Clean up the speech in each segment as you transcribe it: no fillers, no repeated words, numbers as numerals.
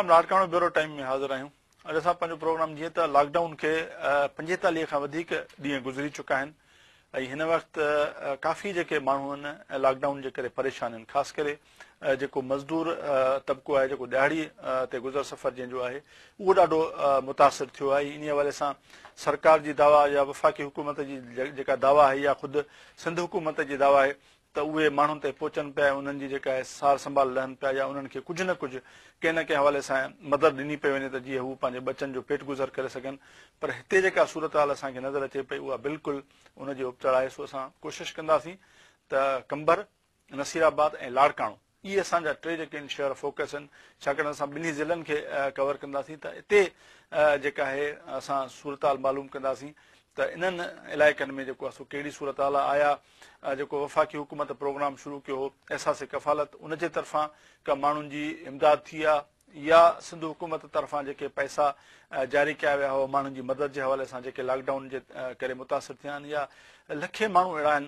Programme Larkana bureau time ۾ حاضر آهيون. اڄ اسان پنهنجو پروگرام جيئن ته لاڪ ڊائون کي 45 کان وڌيڪ ڏينهن گذري چڪا آهن ۽ هن وقت ڪافي جيڪي ماڻهو آهن لاڪ ڊائون جي ڪري پريشان آهن، خاص ڪري جيڪو مزدور طبقو آهي، جيڪو ڏهاڙي تي گذر سفر جنهن جو آهي، اهو ڏاڍو متاثر ٿيو آهي. انهي حوالي سان سرڪار جي دعويٰ يا وفاقي حڪومت جي جيڪا دعويٰ آهي يا خود سنڌ حڪومت جي دعويٰ آهي ته اهي ماڻهن تائين پهچن پيا ۽ انهن جي جيڪا آهي سار سنڀال لهن پيا يا انهن کي ڪجهه نه ڪجهه ڪنهن نه ڪنهن حوالي سان مدد ڏني پئي وڃي ته جيئن هو پنهنجي ٻچن جو پيٽ گذر ڪري سگهن، پر هتي جيڪا صورتحال اسان کي نظر اچي پئي اها بلڪل ان جي ابتڙ آهي. سو اسان ڪوشش ڪنداسين ته قمبر، نصيرآباد ۽ لاڙڪاڻو اهي اسان جا ٽي جيڪي آهن شهر فوڪس آهن، ڇاڪاڻ ته اسان ٻنهي ضلعن کي ڪور ڪنداسين ته اتي جيڪا آهي اسان صورتحال معلوم ڪنداسين ته انهن علائقن ۾ جيڪو آهي سو ڪهڙي صورتحال آهي. آيا جيڪو وفاقي حڪومت پروگرام شروع ڪيو هو احساس ڪفالت ان جي طرفان ڪا ماڻهن جي امداد ٿي آهي يا سنڌ حڪومت طرفان جيڪي پئسا جاري ڪيا ويا هئا ماڻهن جي مدد جي حوالي سان جيڪي لاڪ ڊائون جي ڪري متاثر ٿيا آهن يا لکين ماڻهو اهڙا آهن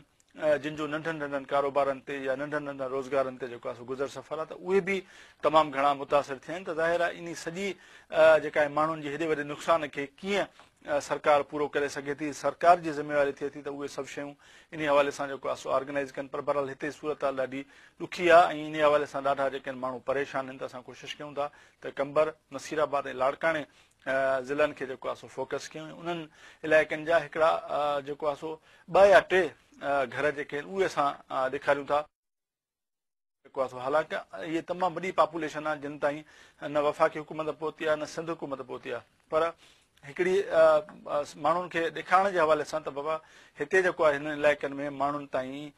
جن جو ننڍن ننڍن ڪاروبارن تي يا ننڍن ننڍن روزگارن تي جيڪو آهي سو گذر سفر آهي ته اهي به تمام گهڻا متاثر ٿيا آهن ته ظاهر آهي انهي سڄي جيڪا آهي ماڻهن جي هيڏي وڏي نقصان کي ڪيئن سرڪار پورو ڪري سگهي ٿي. سرڪار جي ذميواري ٿئي ٿي ته اهي سڀ شيون انهي حوالي سان جيڪو آهي سو آرگنائيز ڪن، پر بهرحال هتي صورتحال ڏاڍي ڏکي آهي ۽ انهي حوالي سان ڏاڍا جيڪي آهن ماڻهو پريشان آهن ته اسان ڪوشش ڪيون ٿا ته قمبر، نصير آباد ۽ لاڙڪاڻي ضلعن کي جيڪو آهي سو فوڪس ڪيون ۽ انهن علائقن جا هڪڙا جيڪو آهي سو ٻه يا ٽي گهر جيڪي آهن اهي اسان ڏيکاريون ٿا. جيڪو آهي سو حالانڪه اهي تمام وڏي پاپوليشن آهي جن تائين نه وفاقي حڪومت پهتي آهي نه سنڌ حڪومت پهتي آهي، پر هڪڙي ماڻهن کي ڏيکارڻ جي حوالي سان ته بابا هتي جيڪو آهي هنن علائقن ۾ ماڻهن تائين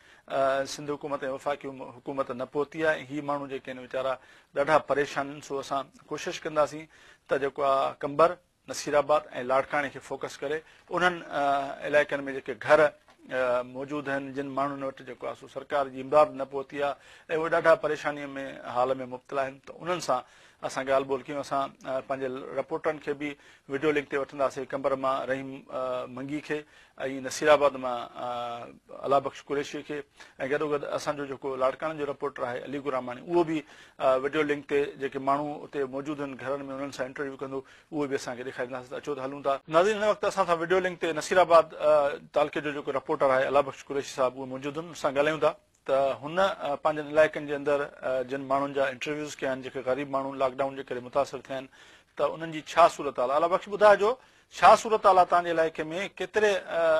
سنڌ حڪومت ۽ وفاقي حڪومت نه پهتي آهي ۽ هي ماڻهو جيڪي آهن ويچارا ڏاڍا پريشان آهن. سو اسان ڪوشش ڪنداسين ته جيڪو آهي قمبر، نصيرآباد ۽ لاڙڪاڻي کي فوڪس ڪري انهن علائقن ۾ جيڪي گهر موجود آهن جن ماڻهن وٽ جيڪو آهي سو سرڪار جي امداد نه پهتي آهي ۽ اهي ڏاڍا پريشاني ۾ حال ۾ مبتلا آهن ته انهن سان اسان ڳالهه ٻولهه ڪيون. اسان پنهنجي رپورٽرن کي به وڊيو لنڪ تي وٺنداسين، قمبر مان رحيم منگي کي ۽ نصيرآباد مان الله بخش قريشي کي ۽ گڏوگڏ اسان جو جيڪو لاڙڪاڻي جو رپورٽر آهي علي گراماڻي اهو به وڊيو لنڪ تي جيڪي ماڻهو اتي موجود آهن گهرن ۾ انهن سان انٽرويو ڪندو اهو به اسان کي ڏيکارينداسين ته اچو ته هلون ٿا. ناظرين هن وقت اسان سان وڊيو لنڪ تي نصيرآباد تعلقي جو جيڪو رپورٽر آهي الله بخش قريشي صاحب اهي موجود آهن ان سان ڳالهايون ٿا ته هن پنهنجن علائقن جي اندر جن ماڻهن جا انٽرويوز ڪيا آهن جيڪي غريب ماڻهو لاڪ ڊائون جي ڪري متاثر ٿيا آهن ته انهن جي ڇا صورتحال آهي. الله بخش ٻڌائجو ڇا صورتحال آهي توهان جي علائقي ۾ ڪيتري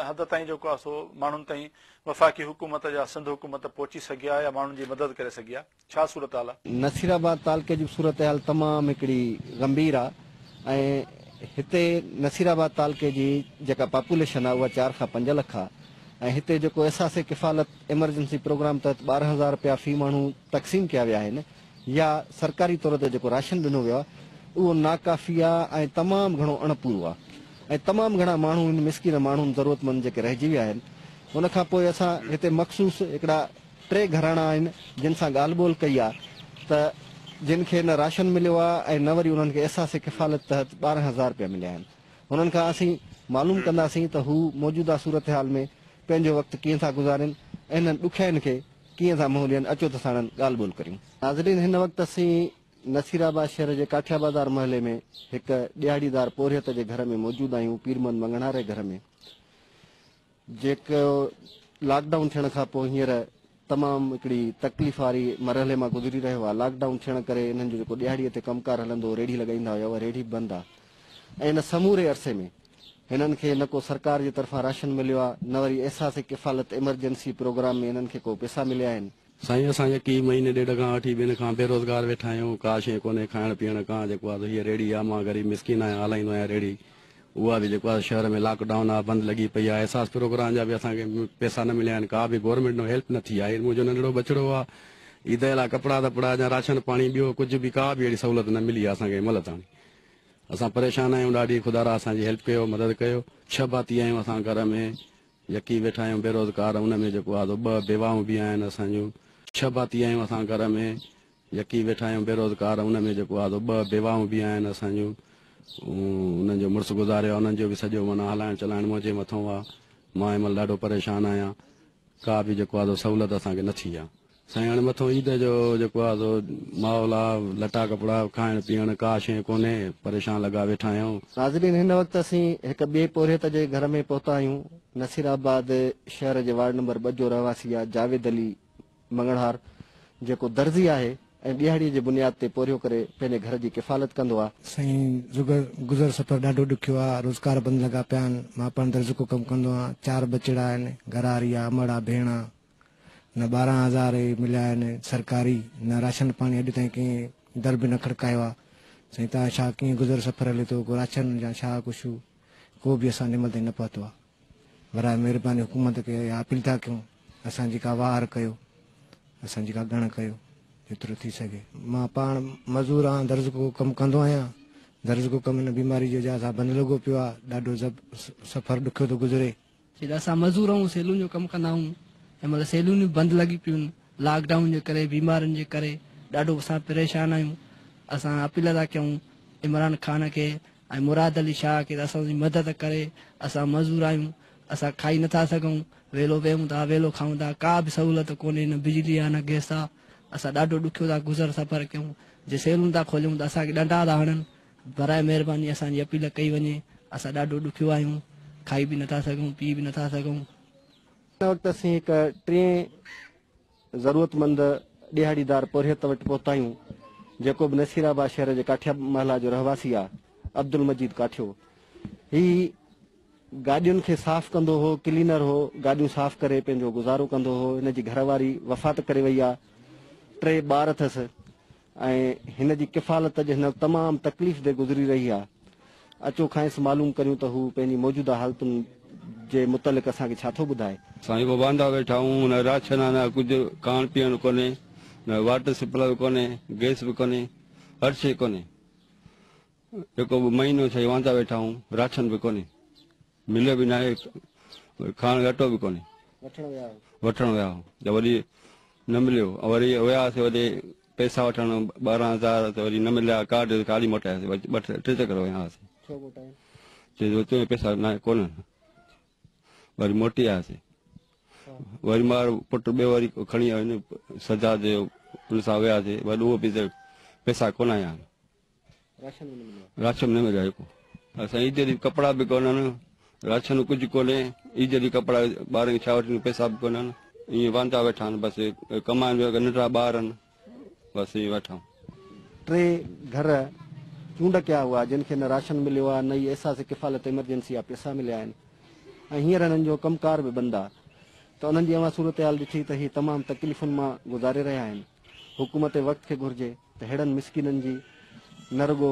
حد تائين جيڪو آهي سو ماڻهن تائين وفاقي حڪومت يا سنڌ حڪومت پهچي سگهي آهي يا ماڻهن جي مدد ڪري سگهي آهي ڇا صورتحال آهي؟ نصيرآباد تعلقي جي صورتحال تمام هڪڙي غمبير آهي ۽ هتي نصيرآباد تعلقي جي جيڪا پاپوليشن آهي اها 4 کان 5 لک آهي ۽ هتي جيڪو احساس ڪفالت ايمرجنسي پروگرام تحت 12 هزار رپيا في ماڻهو تقسيم ڪيا ويا آهن يا سرڪاري طور تي جيڪو راشن ڏنو ويو آهي اهو ناڪافي آهي ۽ تمام گهڻو اڻ پورو آهي ۽ تمام گهڻا ماڻهو هن مسڪين ماڻهن ضرورتمند جيڪي رهجي ويا آهن ان کان پوء اسان هتي مخصوص هڪڙا ٽي گهراڻا آهن جن سان ڳالهه ٻولهه ڪئي آهي ته جن کي نه راشن مليو آهي ۽ نه وري انهن کي احساس ڪفالت تحت 12 هزار رپيا مليا آهن هنن کان اسين معلوم ڪنداسين ته هو موجوده صورتحال ۾ پنهنجو وقت ڪيئن ٿا گذارين ۽ هنن ڏکيائين کي ڪيئن ٿا منهن ڏين اچو ته ساڻن ڳالهه ٻولهه ڪريون. ناظرين هن وقت اسين نصيرآباد شهر جي ڪاٺيا بازار محلي ۾ هڪ ڏهاڙيدار پورهيت جي گهر ۾ موجود آهيون پيرمحمد مڱڻهار جي گهر ۾ جيڪو لاڪ ڊائون ٿيڻ کان پوء هينئر تمام هڪڙي تڪليف واري مرحلي مان گذري رهيو آهي لاڪ ڊائون ٿيڻ ڪري انهن جو جيڪو ڏهاڙي تي ڪم ڪار هلندو هو ريڙهي لڳائيندا هيا اها ريڙهي به بند آهي ۽ ان سموري عرصي ۾ هنن کي نه ڪو سرڪار جي طرفان راشن مليو آهي نه وري احساس ڪفالت ايمرجنسي پروگرام ۾ هنن کي ڪو پيسا مليا آهن. سائين اسان يڪي مهيني ڏيڍ کان وٺي ٻن کان بيروزگار ويٺا آهيون ڪا شيء ڪونهي کائڻ پيئڻ کان جيڪو آهي سو هيء ريڙهي آهي مان غريب مسڪين آهيان هلائيندو آهيان ريڙهي اها به جيڪو آهي شهر ۾ لاڪ ڊائون آهي بند لڳي پئي آهي احساس پروگرام جا به اسان کي پيسا نه مليا آهن ڪا به گورنمينٽ نو هيلپ نه ٿي آهي منهنجو ننڍڙو ٻچڙو آهي عيد لاء ڪپڙا دپڙا يا راشن پاڻي ٻيو ڪجهه به ڪا به اهڙي سهولت نه ملي آهي اسان کي هن مهل تاڻي اسان پريشان آهيون ڏاڍي خدارا اسان جي هيلپ ڪيو مدد ڪيو. ڇهه ڀاتي آهيون اسان گهر ۾ يڪي ويٺا آهيون بيروزگار ان ۾ جيڪو آهي سو ٻه بيواهون به آهن اسان جون ڇهه ڀاتي آهيون اسان گهر ۾ يڪي ويٺا آهيون بيروزگار ان ۾ جيڪو آهي سو ٻه بيواهون به آهن اسان جون انهن جو مڙس گذاريو آهي انهن جو به سڄو معنيٰ هلائڻ چلائڻ منهنجي مٿون آهي مان هن مهل ڏاڍو پريشان آهيان ڪا به جيڪو آهي سو سهولت اسان کي نه ٿي آهي. سائين هاڻي مٿون عيد جو جيڪو آ سو ماحول آ، لٽا ڪپڙا، کائڻ پيئڻ ڪا شيء ڪونهي، پريشان لڳا ويٺا آهيون. ناظرين هن وقت اسين هڪ ٻئي پورهيت جي گهر ۾ پهتا آهيون، نصير آباد شهر جي وارڊ نمبر ٻه جو رهواسي آ جاويد علي مڱڻهار جيڪو درزي آهي ۽ ڏهاڙي جي بنياد تي پورهيو ڪري پنهنجي گهر جي ڪفالت ڪندو آ. سائين گذر سفر ڏاڍو ڏکيو آ، روزگار بند لڳا پيا آهن، مان پاڻ درزڪو ڪم ڪندو آهيان، چار ٻچڙا آهن، گهرواري آ، امڙ آ، ڀيڻ آ، نه 12,000 ئي مليا آهن سرڪاري، نه راشن پاڻي اڄ تائين ڪنهن در به نه کڙڪايو آ. سائين توهان ڇا ڪيئن گذر سفر هلي ٿو، ڪو راشن يا ڇا ڪجهه ڪو به اسان جي مهل تائين نه پهتو آ. براء مهرباني حڪومت کي اها اپيل ٿا ڪيون اسان جي ڪا واهر ڪيو، اسان جي ڪا ڳڻ ڪيو جيترو ٿي سگهي. مان پاڻ مزور آهيان، درزڪو ڪم ڪندو آهيان، درزڪو ڪم هن بيماري جي وجهه سان بند لڳو پيو آ، ڏاڍو سفر ڏکيو ٿو گذري. چي ته اسان مزور آهيون سيلون جو ڪم ڪندا آهيون هن مهل سيلون به بند لڳي پيون آهن لاڪ ڊائون جي ڪري بيمارين جي ڪري ڏاڍو اسان پريشان آهيون اسان اپيل ٿا ڪيون عمران خان کي ۽ مراد علي شاهه کي ته اسان جي مدد ڪري اسان مزور آهيون اسان کائي نٿا سگهون ويلو ويهون ٿا ويلو کائون ٿا ڪا به سهولت ڪونهي نه بجلي آهي نه گئس آهي اسان ڏاڍو ڏکيو ٿا گذر سفر ڪيون جي سيلون ٿا کوليون ته اسان کي ڏنڊا ٿا هڻن براء مهرباني اسان جي اپيل ڪئي وڃي اسان ڏاڍو ڏکيو آهيون کائي به نٿا سگهون پي به نٿا سگهون. هن وقت اسين هڪ ٽئين ضرورتمند ڏهاڙيدار پورهيت وٽ پهتا آهيون جيڪو به نصير آباد شهر جي ڪاٺيا محلا جو رهواسي آهي عبدالمجيد ڪاٺيو هي گاڏين کي صاف ڪندو هو ڪلينر هو گاڏيون صاف ڪري پنهنجو گذارو ڪندو هو هن جي گهر واري وفات ڪري وئي آهي ٽي ٻار اٿس ۽ هن جي ڪفالت اڄ هن تمام تڪليف the گذري رهي آ. اچو کانئس معلوم ڪريون ته هو پنهنجي موجوده حالتن جي متعلق اسان کي ڇا ٿو ٻڌائي. سائين پوء واندا ويٺا آهيون نه راشن آ نه ڪجهه کائڻ پيئڻ ڪونهي نه واٽر سپلاء به ڪونهي گئس به ڪونهي هر شيء ڪونهي جيڪو به مهينو سائين واندا ويٺا آهيون راشن به ڪونهي مليو به ناهي کائڻ جو اٽو به ڪونهي. وٺڻ ويا هو. وٺڻ ويا هو ته وري نه مليو وري وياسي وري پئسا وٺڻ 12,000 ته وري نه مليا ڪارڊ خالي موٽاياسي ٻه ٽي چڪر ويا هئاسي. ڇو موٽايو؟ چي تو پئسا نه ڪونهن وري موٽي آياسي وري مار پٽ ٻيو وري کڻي آيو سجاد جو ان سان وياسي وري اهو به پئسا ڪونه آيا آهن. راشن به نه مليو. راشن نه مليو آهي ڪو. اسان عيد ڏينهن ڪپڙا به ڪونهن، راشن ڪجهه ڪونهي، عيد ڏينهن ڪپڙا ٻارن کي ڇا وٺي ڏيون پئسا به ڪونهن، ائين واندا ويٺا آهن بس ڪمائن به ننڍڙا ٻار آهن بس ائين ويٺا آهيون. ٽي گهر چونڊ ڪيا هئا جن کي نه راشن مليو آهي نه ئي احساس ڪفالت ايمرجنسي جا پئسا مليا آهن ۽ هينئر هنن جو ڪم ڪار به بند آهي ته انهن جي اوهان صورتحال ڏٺي ته هي تمام تڪليفن مان گذاري رهيا آهن. حڪومت وقت کي گهرجي ته ههڙن مسڪينن جي نه رڳو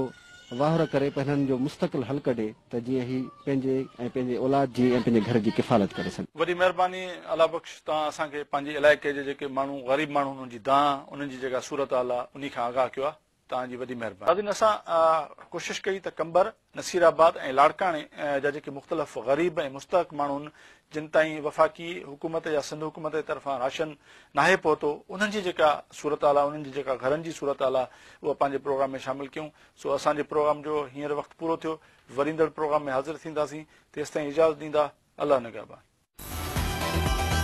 واهر ڪري پر هنن جو مستقل حل ڪڍي ته جيئن هي پنهنجي ۽ پنهنجي اولاد جي ۽ پنهنجي گهر جي ڪفالت ڪري سگهن. وڏي مهرباني الله بخش توهان اسان کي پنهنجي علائقي جي جيڪي ماڻهو غريب ماڻهو انهن جي دانهن انهن جي جيڪا صورتحال آ انهي کان آگاهه ڪيو آ. توهان جي وڏي مهرباني. ناظرين اسان ڪوشش ڪئي ته قمبر، نصير آباد ۽ لاڙڪاڻي جا جيڪي مختلف غريب ۽ مستحق ماڻهو آهن جن تائين وفاقي حڪومت يا سنڌ حڪومت جي طرفان راشن ناهي پهتو انهن جي جيڪا صورتحال آهي انهن جي جيڪا گهرن جي صورتحال آهي اها پنهنجي پروگرام ۾ شامل ڪيون سو اسان جي پروگرام جو هينئر وقت پورو ٿيو وري ايندڙ پروگرام ۾ حاضر ٿينداسين تيستائين اجازت ڏيندا الله نگهبان.